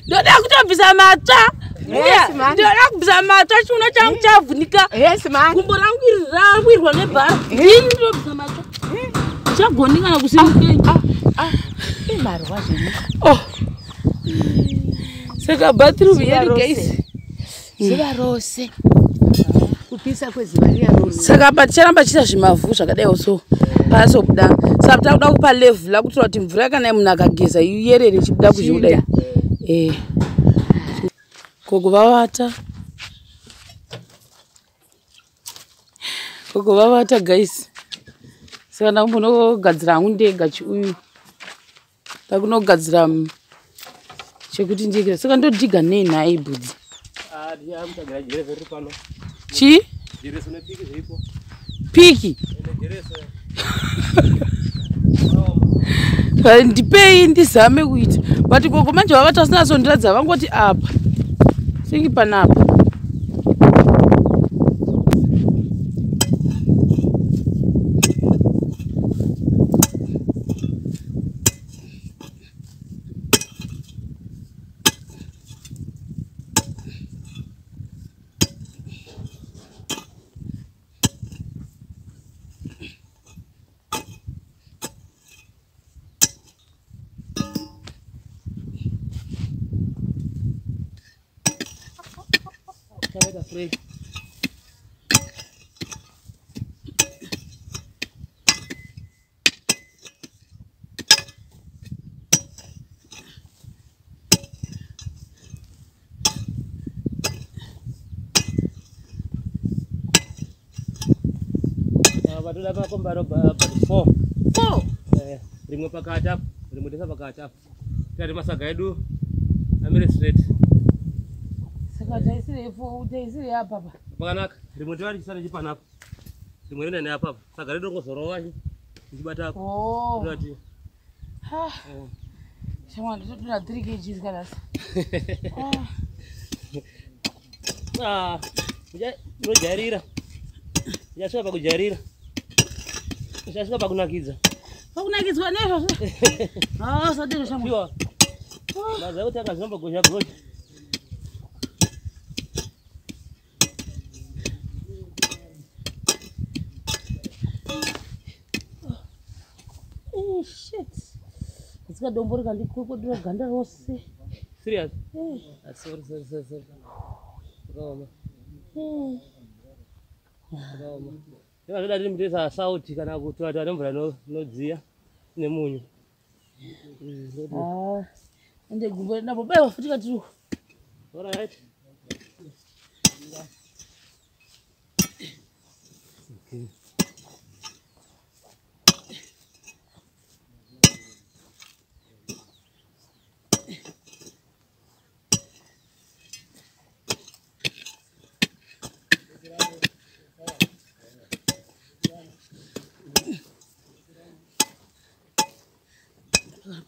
Ndoda kutobvisa matsva. Ndoda kubvisa matsva, chiuno changu chavhunika. Gumbo rangu iri rawirwa nebhara. Ndini ndinobvisa matsva. Chagoni kana kusimukei. Imarwa zvenyu. Oh. Saka bathroom yedu guys. Zuva rose. Kupisa kwezuva riya rose. Saka apa ticharamba tichiita zvimavhu zvakadaiwo so pasobuda. Saka takuda kupa level kuitira kuti mvura kana munhu akageza iyerere ichibuda kuzhe kudai. Eh. Gogo vavata. Gogo vavata guys. Saka ndakumbonogadzira hangu ndega chiuyu. Ndakunogadzira chekuti ndikira. Saka ndodhiga nei nhai budzi? Chii? Piki? Ndipei ndizame kuita. But gogo manje vavata vasina sondiradza vangoti apa. Singi panapa. Vatoda makombaro but 4. 4? Rimwe pakati apo, rimwe tesa pakati apo. Tati masaga edu amire straight. Saka taisire 4, taisire apa pa. Pakanaka, rimwe tiva richisara chipanapa. Rimwe rine neapa apa. Saga redu ringozorova richibata apo. Oh. Rinoti. Ha. Shamwa ndotodura 3 kgs kana. Ah, unojairira. Uchasvika pakujairira. Uchasvika pakunakidza. Pakunakidzwa nezvozvo. Ah, sadero shamwa. Sure. Maza kuti akazvinombogozha gozha. Oh shit. Nditsika dombo rikandikokodera ganda rose. Serious? Ah, sorry, sorry, sorry, sorry. Zvakaoma. Zvakaoma. Ndingazvoda tiri mutesa sauti kana kuti vatu vane mvura inodziya nemunyu. Ah. Ende gumbo ndambobaiwa futi katiri. All right. Okay.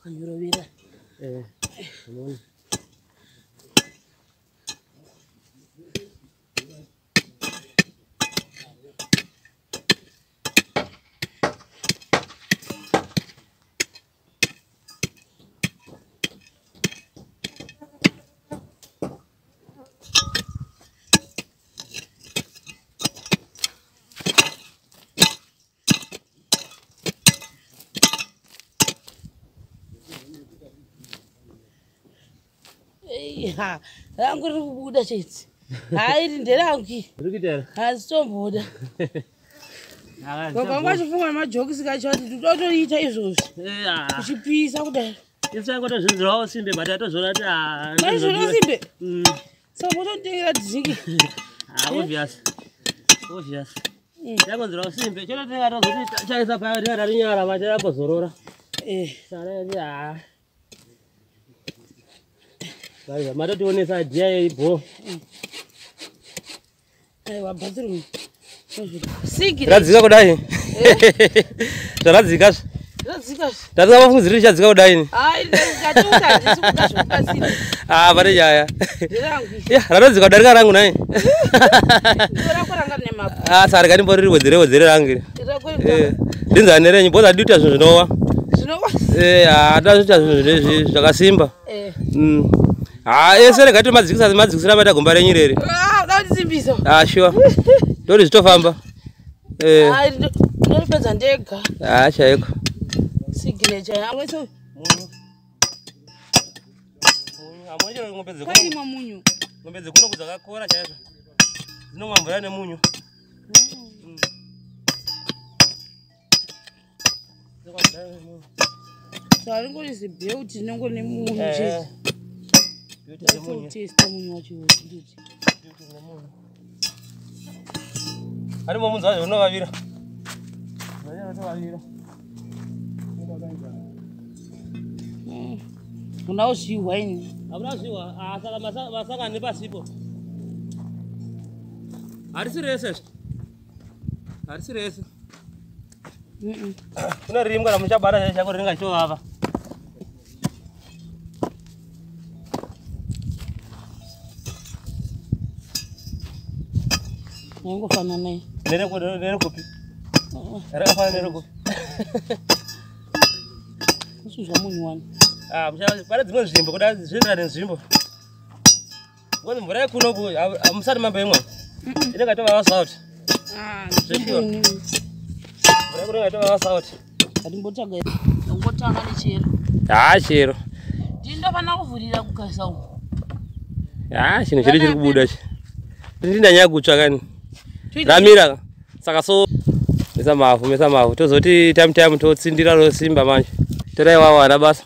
Kanyorovera. Eh. Unoona. Ha, rangu riri kubuda chete. Hai, iri nderangu. Riri kuita here? Hazitomboda. Baba vangu vachifunga nemajokisi kacho vati totoita izvozvi. Uchipisa kudai. Isu tangotozvinzirawo simbe but atozviona kuti ah. Maizviona simbe? Saka motonditengera dhiriki. Ah, obvious. Obvious. Tangonzirawo simbe. Chero tinenge tozoti chaisa paya tinenge tarinyara macho yakuzorora. Eh. Saka ah. Vaiva matotionesa idea yeibho. Aiwa bathroom. Siki. Radzika kudai. Zvaradzika. Radzika. Tadzika mafunziri richadzika kudai. Ai, ndikatuka handisi kuda zvekubatsira. Ah, pane nyaya. Nderangu. Ya, ratodzika kudarika rangu nhai. Rako ranga rine mapu. Ah, saka rega ndimbori wedzere wedzere rangu iri. Rako Eh, ndinzane renyu because handidi kuita zvinhu zvinowa. Zvinowa. Eh, handida kuita zvinhu zvakasimba. Eh. Ah, ese rega tomadzikisa madzikisira maita gomba renyu rere. Ah, uda kundisimbisa. Ah, sure. Ndori zvitofamba. Eh. Ah, ndoripedza ndega. Ah, chaiko. Signature yangu so. Munyu. Munyu, amwe chero ngombe dzekuno. Kwaimwa munyu. Ngombe dzekuno kudzakakora chaizvo. Dzinomwa mvura nemunyu. Saka ringori zibheuti rinongori nemunyu Eh. chete. Bheuti nemunyu. Testa munyu wacho nditi. Bheuti nemunyu. Arimo munzi wacho unovavira. Unovavira. Unawo zvihwa ini. Hamuna zvihwa, ah, saka masangana nepasipo. Harisi rese. Harisi rese. Kuna rimwe kana muchabara chako rinenge chitovava. Yangofanana iyi. Nerekupi? Rakafanana nerekupi? Kusuzwa munyu wani. Ah, pane dzimwe nzvimbo kuda zvinoenderana nenzvimbo. Ngozi mvura yekunoku hamusati mamboimwa. Inenge itovava salt. Zveshuwa. Mvura yekuno inenge itovava salt. Ngatimbotsvaga. Ngotanga nechero. Ah, chero. Ndinofanira kuvhurira kugasa uku. Ah, chinhu chedu chiri kubuda ichi. Ndindanyanya kutsva kani. Ramira. Saka so mesa mavhu, mesa mavhu. Tozoti time time totsindira rosimba manje. Torai wawo ana basa.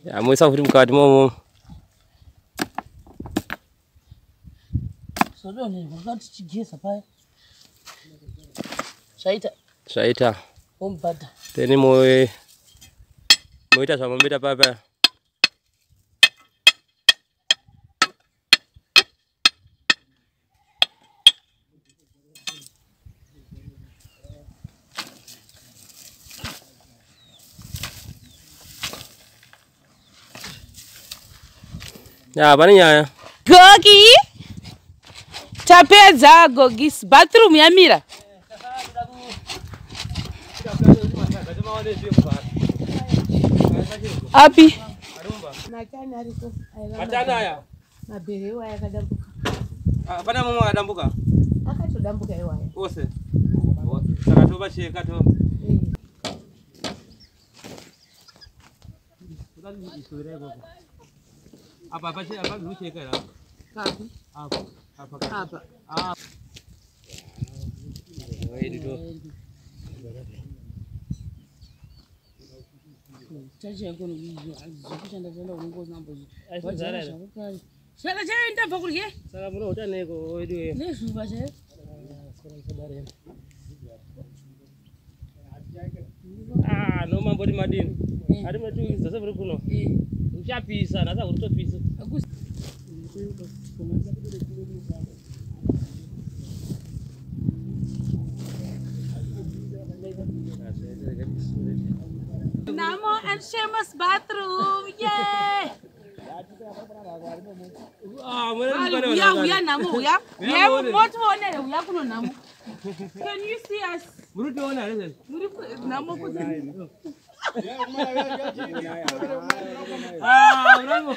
Ya, moisa futi mukati momo. Zvodonherwa wakati tichigeza paya. Zvaita Zvaita. womubhadha. Then moita zvamamboita paya paya. Ya, pane nyaya. Gogi! Tapedza gogis bathroom yamira. Api? Matani ariko. Matani aya. Mabhere iwaya akadambuka. Ah, pane mamwe akadambuka Akatodambuka iwaya. ose. Saka tovacheka to. Apa apa apa zvicheka here apa? Papi? Apa apa Apa. Ah. Wedu to. Chachaiko zvekushanda unongozinambo. Aisizara here? Saka chai ndabva kurye Saka munohuta neko wedu we. nezuva chai. Ah, no mamboti madini. Ari mati dzose muri kuno. Uchapisa, nhasi hakutopisa. Namo and Shema's bathroom. Yay! Ah, mune Uya uya Namo uya. Uya Uya muone. motionere uya kuno Namo. Can you see us? Muri kutoona here izvezvi? Muri Namo kuti Ah, murango.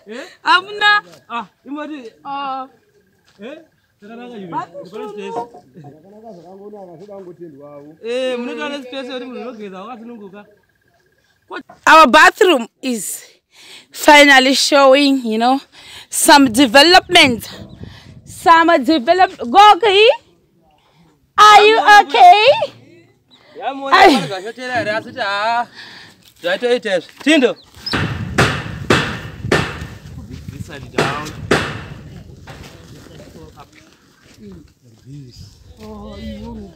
Eh? Hamuna. Ah, imoti Ah, eh? Takanaka yuri. Bathroom. Pane space. Eh, munotoona space yekuti munhu unogeza wakasununguka. Our bathroom is finally showing, you know, some development. Some develop. Gogi, are you okay? Yamuona Ai. zvashotera here asi kuti haa zvaitoita izvi. Tindo. This side down. Oh, you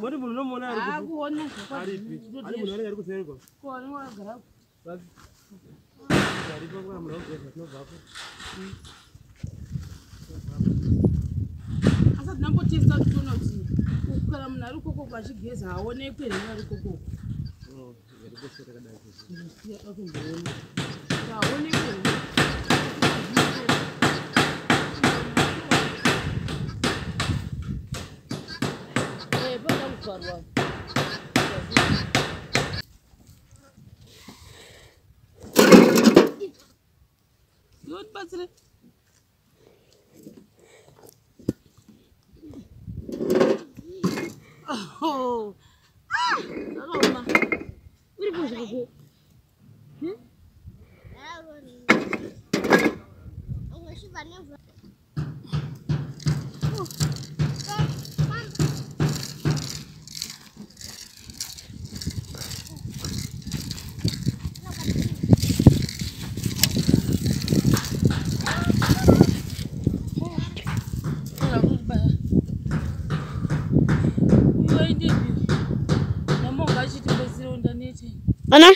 Muri munhu unomuona ari Ah, kuona aripi? Ari munhu anenge ari kusererwa. Kuona wakagara. Aripo kwa munhu akugeza tinobvapo. Asi tinambotesta kuti tione kuti kana munhu ari ukoko achigeza aonekwe here ari ukoko. Akumboona. Aonekwe here. Eh, panoda kuvharwa. Iwe tibatsire. Oh. Ah, zvakaoma. Uripo zvako. Ana?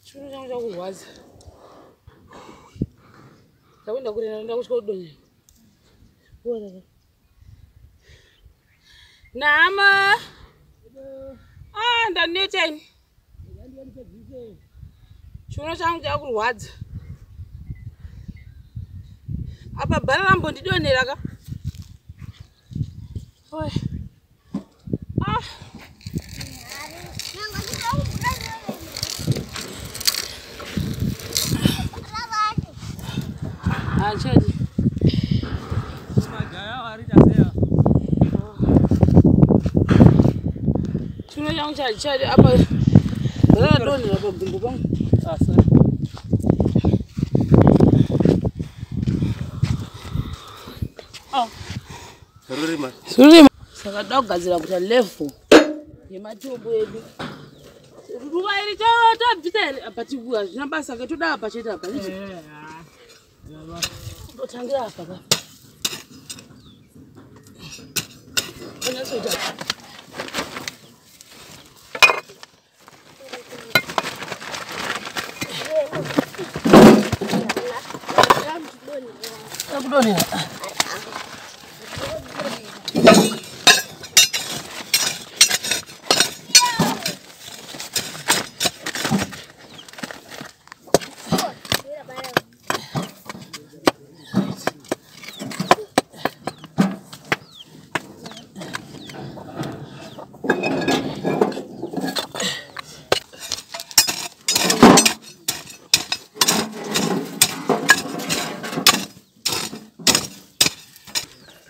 Chiuno changu chakurwadza. Ndakuenda kure ndakutya kudonha. Nama. Ah, ndaneta ini. Chiuno changu chakurwadza. Apa bhara rambondidonhera ka. Oi. Ah. Achadi. Chiuno changu chachadi apa bhara radonhera pagumbo pangu. Ah, sorry. Rurima. Rurima. Saka toda kugadzira kuita level yematombo edu. Ruva iri tobvisa here? Apa hazvina basa ke toda apa chete apa. Totangira apa pa. Tonyatsoita. Takudonhera.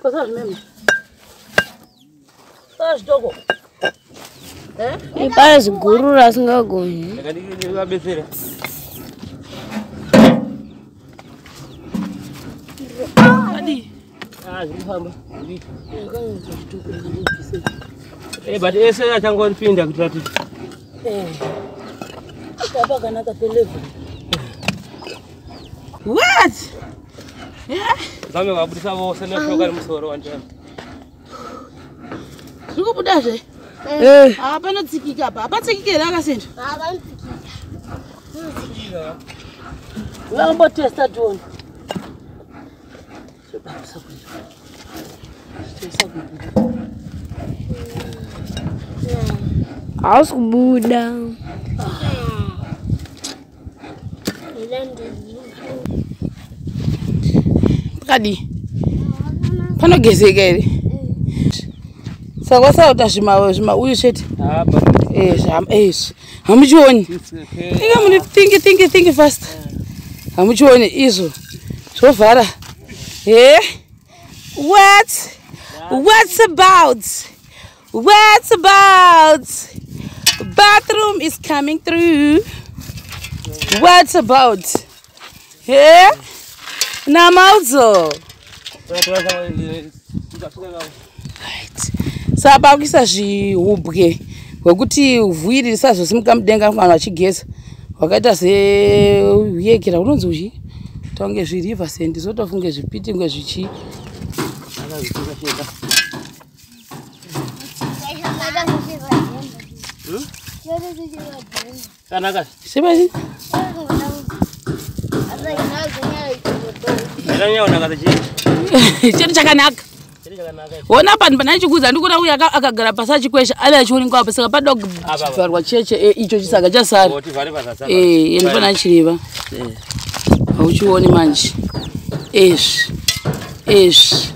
Cosa mesmo? Só jogo. Eh? Ipasi guru rasingagoni. Ndakandivabetsera. Adi. Ah, zviri kufamba. Eh, but ese achangopinda kuitira kuti Eh. Pakanaka pelevel. What? Yeah? zame vabudisa vose neshoka remusoro wanjani. Zviri kubudazve? Eh. Hapana tsikika apa. Hapatsikike here akasenda? Vambotesta tione. Hausi kubuda. Pakadii? Panogezeka here? Saka wasauta zvimauyu chete. Ah, but Eh, izvi. Hamuchioni. it's okay. Inga muni think think fast. Hamuchioni izvo. Zvovhara. Eh? What? What's about? What's about? Bathroom is coming through. What's about? Eh? Namaudzo. Right. Saka pakuisa zvihubwe Hwekuti vhu iri risazosimuka mudenga vanhu vachigeza. Hwakaita sehuyekera unonzi uchi tonge zviriver sand sotofunge zvipiti kunge zvichi. Kanaka. Sebazi. Chinhu chakanaka. Ona panhu pana chikuza ndikuona uyu akagara pasi achikwesha ave achionekwa apa saka pada kuvharwa cheche icho chisaga chasara. Ende pana chireva. Hauchioni manje. Ezvi. Ezvi.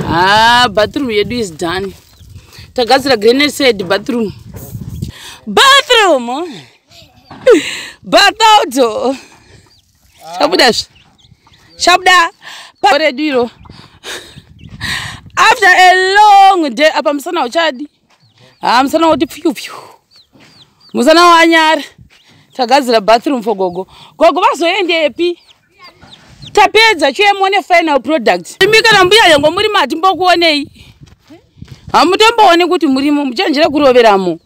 Ah, bathroom yedu is done. Tagadzira granite said bathroom. Bathroom. Bath out. Chabuda. Chabuda. Redu iro. After a long day, apa musana uchadi. Ah, musana woti pfiu pfiu. Musana wanyara. Tagadzira bathroom for gogo. Gogo vazoendepi? Tapedza chiye muone final product. Imi kana mbuya yango muri mati mbokuonei. Hamutombooni kuti murimo muchanjira kuroveramo.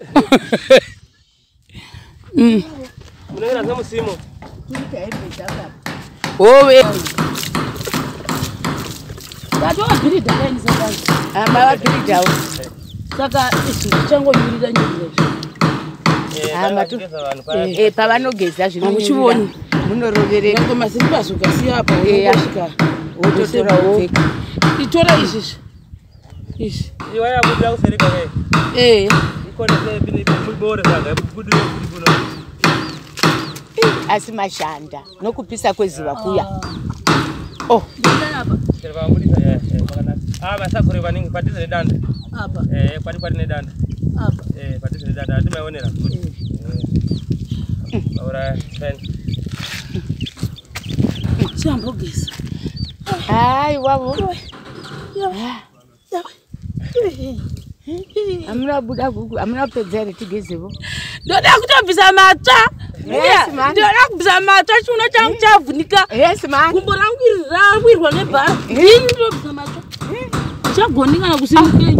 Munenge namusimo. Owe. Tatowabhiridha kainisa kwanza. Mavabhiridhawo. Saka isu tichangomirira nyika. Pavanogeza zvino Hamuchioni. Munorovereka. Nyangwe masilipas ukasiya apa unongosvika Wototora wopfeka. Itora izvi. Izvi. Iwe yabuda kusereka ke. Eh. Ikone bore saka budu kuno. Asi mashanda nokupisa kwezuva kuya. Oh. Ah, masakure vaningi padhuze nedanda. Apa. Pari nedanda. Apa. Padhuze nedanda hatimaionera. Ora ten. Chambogeza. Hai wavo. Hamuna buda gugu, hamuna kupedza here tigezevo. Ndoda kutobvisa matsva. Yes, man. Ndoda kubvisa matsva chiuno changu chavhunika. Yes man. Gumbo rangu iri rawirwa nebhara. Ndini ndinobvisa matsva. Chagoni kana kusimukei.